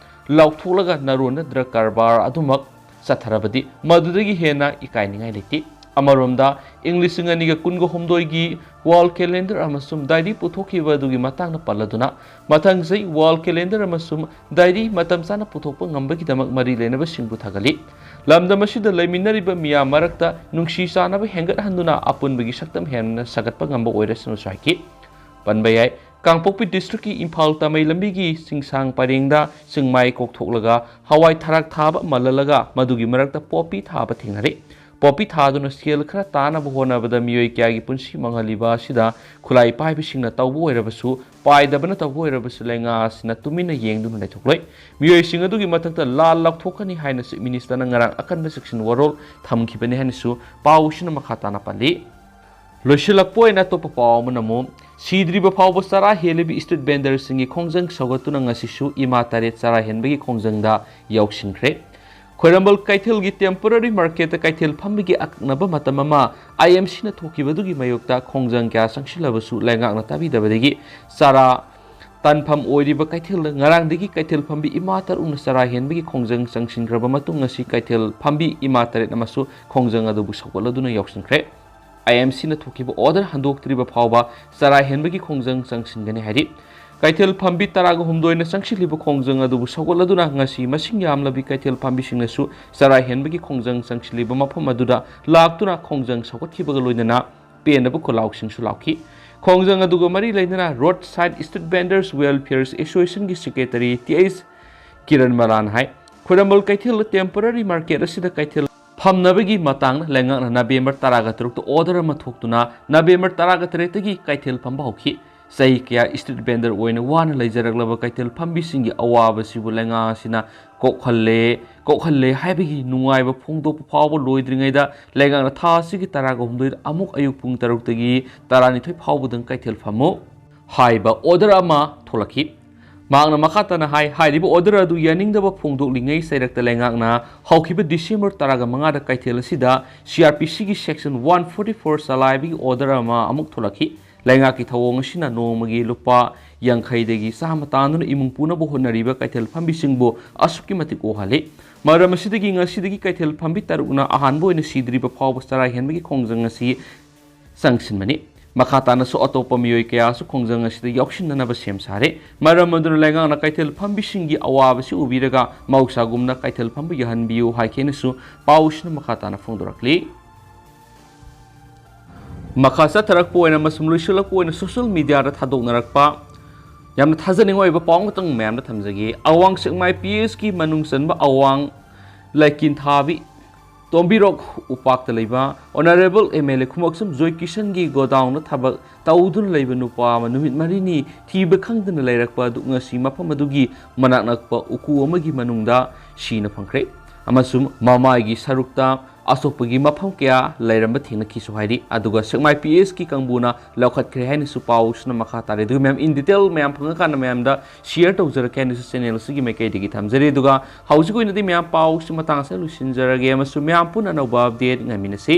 ꯂꯥꯎꯊꯣꯛꯂꯒ ꯅꯔꯣꯟꯗ drug ꯀꯔꯕꯥꯔ ꯑꯗꯨꯃꯛ ꯆꯠꯊꯔꯕꯗꯤ ꯃꯗꯨꯗꯒꯤ ꯍꯦꯟꯅ ꯏꯀꯥꯏꯅꯤꯡꯉꯥꯏ ꯂꯩꯇꯦ꯫ ꯑꯃꯔꯣꯝꯗ, ꯏꯪ ꯂꯤꯁꯤꯡ ꯑꯅꯤꯒ ꯀꯨꯟꯒ ꯍꯨꯝꯗꯣꯏꯒꯤ wall calendar ꯑꯃꯁꯨꯡ diary ꯄꯨꯊꯣꯛꯈꯤꯕ ꯑꯗꯨꯒꯤ ꯃꯇꯥꯡꯗ ꯄꯜꯂꯗꯨꯅ, ꯃꯊꯪ ꯆꯍꯤ wall calendar ꯑꯃꯁꯨꯡ diary ꯃꯇꯝ ꯆꯥꯅ ꯄꯨꯊꯣꯛꯄ ꯉꯝꯕꯒꯤꯗꯃꯛ ꯃꯔꯤ ꯂꯩꯅꯕꯁꯤꯡꯕꯨ ꯊꯥꯒꯠꯂꯤ꯫ ꯂꯝꯗꯝ ꯑꯁꯤꯗ ꯂꯩꯃꯤꯟꯅꯔꯤꯕ ꯃꯤꯌꯥꯝ ꯃꯔꯛꯇ ꯅꯨꯡꯁꯤ ꯆꯥꯟꯅꯕ ꯍꯦꯟꯒꯠꯍꯟꯗꯨꯅ ꯑꯄꯨꯟꯕꯒꯤ ꯁꯛꯇꯝ ꯍꯦꯟꯅ ꯁꯥꯒꯠꯄ ꯉꯝꯕ ꯑꯣꯏꯔꯁꯅꯨꯁꯨ ꯍꯥꯏꯈꯤ꯫ ꯄꯟꯕ ꯌꯥꯏ, ꯀꯥꯡꯄꯣꯛꯄꯤ districtꯀꯤ ꯏꯝꯐꯥꯜ ꯇꯥꯃꯩ ꯂꯝꯕꯤꯒꯤ ꯆꯤꯡꯁꯥꯡ ꯄꯔꯦꯡꯗ ꯆꯤꯡꯃꯥꯏ ꯀꯣꯛꯊꯣꯛꯂꯒ ꯍꯋꯥꯏ ꯊꯔꯥꯛ ꯊꯥꯕ ꯃꯥꯜꯍꯜꯂꯒ ꯃꯗꯨꯒꯤ ꯃꯔꯛꯇ ꯄꯣꯄꯤ ꯊꯥꯕ ꯊꯦꯡꯅꯔꯦ꯫ ꯄꯣꯄꯤ ꯊꯥꯗꯨꯅ ꯁꯦꯜ ꯈꯔ ꯇꯥꯅꯕ ꯍꯣꯠꯅꯕꯗ ꯃꯤꯑꯣꯏ ꯀꯌꯥꯒꯤ ꯄꯨꯟꯁꯤ ꯃꯥꯡꯍꯜꯂꯤꯕ ꯑꯁꯤꯗ ꯈꯨꯠꯂꯥꯏ ꯄꯥꯏꯕꯁꯤꯡꯅ ꯇꯧꯕ ꯑꯣꯏꯔꯕꯁꯨ, ꯄꯥꯏꯗꯕꯅ ꯇꯧꯕ ꯑꯣꯏꯔꯕꯁꯨ, ꯂꯩꯉꯥꯛ ꯑꯁꯤꯅ ꯇꯨꯃꯤꯟꯅ ꯌꯦꯡꯗꯨꯅ ꯂꯩꯊꯣꯛꯂꯣꯏ꯫ ꯃꯤꯑꯣꯏꯁꯤꯡ ꯑꯗꯨꯒꯤ ꯃꯊꯛꯇ ꯂꯥꯜ ꯂꯧꯊꯣꯛꯀꯅꯤ ꯍꯥꯏꯅ Chief Ministerꯅ ꯉꯔꯥꯡ ꯑꯀꯟꯕ ꯆꯦꯛꯁꯤꯟ ꯋꯥꯔꯣꯜ ꯊꯝꯈꯤꯕꯅꯤ ꯍꯥꯏꯅꯁꯨ ꯄꯥꯎꯁꯤꯅ ꯃꯈꯥ ꯇꯥꯅ ꯄꯜꯂꯤ꯫ ꯂꯣꯏꯁꯤꯜꯂꯛꯄ ꯑꯣꯏꯅ ꯑꯇꯣꯞꯄ ꯄꯥꯎ ꯑꯃꯅ ꯑꯃꯨꯛ, ꯁꯤꯗ꯭ꯔꯤꯕ ꯐꯥꯎꯕ ꯆꯔꯥ ꯍꯦꯜꯂꯤꯕ street vendorꯁꯤꯡꯒꯤ ꯈꯣꯡꯖꯪ ꯁꯧꯒꯠꯇꯨꯅ ꯉꯁꯤꯁꯨ ꯏꯃꯥ ꯇꯔꯦꯠ ꯆꯔꯥ ꯍꯦꯟꯕꯒꯤ ꯈꯣꯡꯖꯪꯗ ꯌꯥꯎꯁꯤꯟꯈ꯭ꯔꯦ꯫ ꯈ꯭ꯋꯥꯏꯔꯝꯕꯟ ꯀꯩꯊꯦꯜꯒꯤ temporary marketꯇ ꯀꯩꯊꯦꯜ ꯐꯝꯕꯒꯤ ꯑꯀꯛꯅꯕ ꯃꯇꯝ ꯑꯃ IMCꯅ ꯊꯣꯛꯈꯤꯕꯗꯨꯒꯤ ꯃꯥꯌꯣꯛꯇ ꯈꯣꯡꯖꯪ ꯀꯌꯥ ꯆꯪꯁꯤꯜꯂꯕꯁꯨ ꯂꯩꯉꯥꯛꯅ ꯇꯥꯕꯤꯗꯕꯗꯒꯤ ꯆꯔꯥ ꯇꯥꯟꯐꯝ ꯑꯣꯏꯔꯤꯕ ꯀꯩꯊꯦꯜꯗ ꯉꯔꯥꯡꯗꯒꯤ ꯀꯩꯊꯦꯜ ꯐꯝꯕꯤ ꯏꯃꯥ ꯇꯔꯨꯛꯅ ꯆꯔꯥ ꯍꯦꯟꯕꯒꯤ ꯈꯣꯡꯖꯪ ꯆꯪꯁꯤꯟꯈ꯭ꯔꯕ ꯃꯇꯨꯡ, ꯉꯁꯤ ꯀꯩꯊꯦꯜ ꯐꯝꯕꯤ ꯏꯃꯥ ꯇꯔꯦꯠ ꯑꯃꯁꯨ ꯈꯣꯡꯖꯪ ꯑꯗꯨꯕꯨ ꯁꯧꯒꯠꯂꯗꯨꯅ ꯌꯥꯎꯁꯤꯟꯈ꯭ꯔꯦ꯫ IMCꯅ ꯊꯣꯛꯈꯤꯕ order ꯍꯟꯗꯣꯛꯇ꯭ꯔꯤꯕ ꯐꯥꯎꯕ ꯆꯔꯥ ꯍꯦꯟꯕꯒꯤ ꯈꯣꯡꯖꯪ ꯆꯪꯁꯤꯟꯒꯅꯤ ꯍꯥꯏꯔꯤ꯫ ꯀꯩꯊꯦꯜ ꯐꯝꯕꯤ ꯇꯔꯥꯒ ꯍꯨꯝꯗꯣꯏꯅ ꯆꯪꯁꯤꯜꯂꯤꯕ ꯈꯣꯡꯖꯪ ꯑꯗꯨꯕꯨ ꯁꯧꯒꯠꯂꯗꯨꯅ ꯉꯁꯤ ꯃꯁꯤꯡ ꯌꯥꯝꯂꯕꯤ ꯀꯩꯊꯦꯜ ꯐꯝꯕꯤꯁꯤꯡꯅꯁꯨ ꯆꯔꯥ ꯍꯦꯟꯕꯒꯤ ꯈꯣꯡꯖꯪ ꯆꯪꯁꯤꯜꯂꯤꯕ ꯃꯐꯝ ꯑꯗꯨꯗ ꯂꯥꯛꯇꯨꯅ ꯈꯣꯡꯖꯪ ꯁꯧꯒꯠꯈꯤꯕꯒ ꯂꯣꯏꯅꯅ ꯄꯦꯟꯗꯕ ꯈꯣꯜꯂꯥꯎꯁꯤꯡꯁꯨ ꯂꯥꯎꯈꯤ꯫ ꯈꯣꯡꯖꯪ ꯑꯗꯨꯒ ꯃꯔꯤ ꯂꯩꯅꯅ Roadside Street Vendors Welfare Associationꯒꯤ secretary Th Kiran Malan ꯍꯥꯏ, ꯈ꯭ꯋꯥꯏꯔꯝꯕꯟ ꯀꯩꯊꯦꯜ temporary market ꯑꯁꯤꯗ ꯀꯩꯊꯦꯜ ꯐꯝꯅꯕꯒꯤ ꯃꯇꯥꯡꯗ ꯂꯩꯉꯥꯛꯅ November ꯇꯔꯥꯒ ꯇꯔꯨꯛꯇ order ꯑꯃ ꯊꯣꯛꯇꯨꯅ November ꯇꯔꯥꯒ ꯇꯔꯦꯠꯇꯒꯤ ꯀꯩꯊꯦꯜ ꯐꯝꯕ ꯍꯧꯈꯤ꯫ ꯆꯍꯤ ꯀꯌꯥ street vendor ꯑꯣꯏꯅ ꯋꯥꯅ ꯂꯩꯖꯔꯛꯂꯕ ꯀꯩꯊꯦꯜ ꯐꯝꯕꯤꯁꯤꯡꯒꯤ ꯑꯋꯥꯕꯁꯤꯕꯨ ꯂꯩꯉꯥꯛ ꯑꯁꯤꯅ ꯀꯣꯛꯍꯜꯂꯦ, ꯀꯣꯛꯍꯜꯂꯦ ꯍꯥꯏꯕꯒꯤ ꯅꯨꯡꯉꯥꯏꯕ ꯐꯣꯡꯗꯣꯛꯄ ꯐꯥꯎꯕ ꯂꯣꯏꯗ꯭ꯔꯤꯉꯩꯗ ꯂꯩꯉꯥꯛꯅ ꯊꯥ ꯑꯁꯤꯒꯤ ꯇꯔꯥꯒ ꯍꯨꯝꯗꯣꯏꯗ ꯑꯃꯨꯛ ꯑꯌꯨꯛ ꯄꯨꯡ ꯇꯔꯨꯛꯇꯒꯤ ꯇꯔꯥꯅꯤꯊꯣꯏ ꯐꯥꯎꯕꯗꯪ ꯀꯩꯊꯦꯜ ꯐꯝꯃꯨ ꯍꯥꯏꯕ order ꯑꯃ ꯊꯣꯛꯂꯛꯈꯤ꯫ ꯃꯍꯥꯛꯅ ꯃꯈꯥ ꯇꯥꯅ ꯍꯥꯏ, ꯍꯥꯏꯔꯤꯕ order ꯑꯗꯨ ꯌꯥꯅꯤꯡꯗꯕ ꯐꯣꯡꯗꯣꯛꯂꯤꯉꯩ ꯆꯩꯔꯛꯇ ꯂꯩꯉꯥꯛꯅ ꯍꯧꯈꯤꯕ December ꯇꯔꯥꯒ ꯃꯉꯥꯗ ꯀꯩꯊꯦꯜ ꯑꯁꯤꯗ CrPCꯒꯤ section one forty four ꯆꯂꯥꯏꯕꯒꯤ order ꯑꯃ ꯑꯃꯨꯛ ꯊꯣꯛꯂꯛꯈꯤ꯫ ꯂꯩꯉꯥꯛꯀꯤ ꯊꯧꯑꯣꯡ ꯑꯁꯤꯅ ꯅꯣꯡꯃꯒꯤ ꯂꯨꯄꯥ ꯌꯥꯡꯈꯩꯗꯒꯤ ꯆꯥꯝꯃ ꯇꯥꯟꯗꯨꯅ ꯏꯃꯨꯡ ꯄꯨꯅꯕ ꯍꯣꯠꯅꯔꯤꯕ ꯀꯩꯊꯦꯜ ꯐꯝꯕꯤꯁꯤꯡꯕꯨ ꯑꯁꯨꯛꯀꯤ ꯃꯇꯤꯛ ꯋꯥꯍꯜꯂꯤ꯫ ꯃꯔꯝ ꯑꯁꯤꯗꯒꯤ ꯉꯁꯤꯗꯒꯤ ꯀꯩꯊꯦꯜ ꯐꯝꯕꯤ ꯇꯔꯨꯛꯅ ꯑꯍꯥꯟꯕ ꯑꯣꯏꯅ ꯁꯤꯗ꯭ꯔꯤꯕ ꯐꯥꯎꯕ ꯆꯔꯥ ꯍꯦꯟꯕꯒꯤ ꯈꯣꯡꯖꯪ ꯑꯁꯤ ꯆꯪꯁꯤꯟꯕꯅꯤ꯫ ꯃꯈꯥ ꯇꯥꯅꯁꯨ ꯑꯇꯣꯞꯄ ꯃꯤꯑꯣꯏ ꯀꯌꯥꯁꯨ ꯈꯣꯡꯖꯪ ꯑꯁꯤꯗ ꯌꯥꯎꯁꯤꯟꯅꯅꯕ ꯁꯦꯝ ꯁꯥꯔꯦ꯫ ꯃꯔꯝ ꯑꯗꯨꯅ ꯂꯩꯉꯥꯛꯅ ꯀꯩꯊꯦꯜ ꯐꯝꯕꯤꯁꯤꯡꯒꯤ ꯑꯋꯥꯕꯁꯤ ꯎꯕꯤꯔꯒ ꯃꯍꯧꯁꯥꯒꯨꯝꯅ ꯀꯩꯊꯦꯜ ꯐꯝꯕ ꯌꯥꯍꯟꯕꯤꯌꯨ ꯍꯥꯏꯈꯤ ꯍꯥꯏꯅꯁꯨ ꯄꯥꯎꯁꯤꯅ ꯃꯈꯥ ꯇꯥꯅ ꯐꯣꯡꯗꯣꯔꯛꯂꯤ꯫ ꯃꯈꯥ ꯆꯠꯊꯔꯛꯄ ꯑꯣꯏꯅ ꯑꯃꯁꯨꯡ ꯂꯣꯏꯁꯤꯜꯂꯛꯄ ꯑꯣꯏꯅ ꯁꯣꯁꯤꯌꯦꯜ ꯃꯤꯗꯤꯌꯥꯗ ꯊꯥꯗꯣꯛꯅꯔꯛꯄ ꯌꯥꯝꯅ ꯊꯥꯖꯅꯤꯡꯉꯥꯏ ꯑꯣꯏꯕ ꯄꯥꯎ ꯑꯃꯇꯪ ꯃꯌꯥꯝꯗ ꯊꯝꯖꯒꯦ꯫ ꯑꯋꯥꯡ ꯁꯦꯛꯃꯥꯏ ꯄꯤ ꯑꯦꯁꯀꯤ ꯃꯅꯨꯡ ꯆꯟꯕ ꯑꯋꯥꯡ ꯂꯩꯀꯤꯟꯊꯥꯕꯤ ꯇꯣꯝꯕꯤꯔꯣꯛ ꯎꯄꯥꯛꯇ ꯂꯩꯕ ꯑꯣꯅꯔꯦꯕꯜ ꯑꯦꯝ ꯑꯦꯜ ꯑꯦ ꯈꯨꯃꯛꯁꯝ ꯖꯣꯏ ꯀꯤꯁꯟꯒꯤ ꯒꯣꯗꯥꯎꯟꯗ ꯊꯕꯛ ꯇꯧꯗꯨꯅ ꯂꯩꯕ ꯅꯨꯄꯥ ꯑꯃ ꯅꯨꯃꯤꯠ ꯃꯔꯤꯅꯤ ꯊꯤꯕ ꯈꯪꯗꯅ ꯂꯩꯔꯛꯄ ꯑꯗꯨ ꯉꯁꯤ ꯃꯐꯝ ꯑꯗꯨꯒꯤ ꯃꯅꯥꯛ ꯅꯛꯄ ꯎꯀꯨ ꯑꯃꯒꯤ ꯃꯅꯨꯡꯗ ꯁꯤꯅ ꯐꯪꯈ꯭ꯔꯦ꯫ ꯑꯃꯁꯨꯡ ꯃꯃꯥꯏꯒꯤ ꯁꯔꯨꯛꯇ ꯑꯁꯣꯛꯄꯒꯤ ꯃꯐꯝ ꯀꯌꯥ ꯂꯩꯔꯝꯕ ꯊꯦꯡꯅꯈꯤꯁꯨ ꯍꯥꯏꯔꯤ꯫ ꯑꯗꯨꯒ ꯁꯦꯛꯃꯥꯏ ꯄꯤ ꯑꯦꯁꯀꯤ ꯀꯥꯡꯕꯨꯅ ꯂꯧꯈꯠꯈ꯭ꯔꯦ ꯍꯥꯏꯅꯁꯨ ꯄꯥꯎꯁꯤꯅ ꯃꯈꯥ ꯇꯥꯔꯤ꯫ ꯑꯗꯨꯒ ꯃꯌꯥꯝ in detail ꯃꯌꯥꯝ ꯐꯪꯉꯀꯥꯟꯗ ꯃꯌꯥꯝꯗ share ꯇꯧꯖꯔꯛꯀꯦ ꯍꯥꯏꯅꯁꯨ ꯆꯦꯅꯦꯜꯁꯤꯒꯤ ꯃꯥꯏꯀꯩꯗꯒꯤ ꯊꯝꯖꯔꯤ꯫ ꯑꯗꯨꯒ ꯍꯧꯖꯤꯛ ꯑꯣꯏꯅꯗꯤ ꯃꯌꯥꯝ ꯄꯥꯎꯁꯤ ꯃꯇꯥꯡ ꯑꯁꯤꯗ ꯂꯣꯏꯁꯤꯟꯖꯔꯒꯦ ꯑꯃꯁꯨꯡ ꯃꯌꯥꯝ ꯄꯨꯟꯅ ꯑꯅꯧꯕ update ꯉꯥꯏꯃꯤꯟꯅꯁꯤ꯫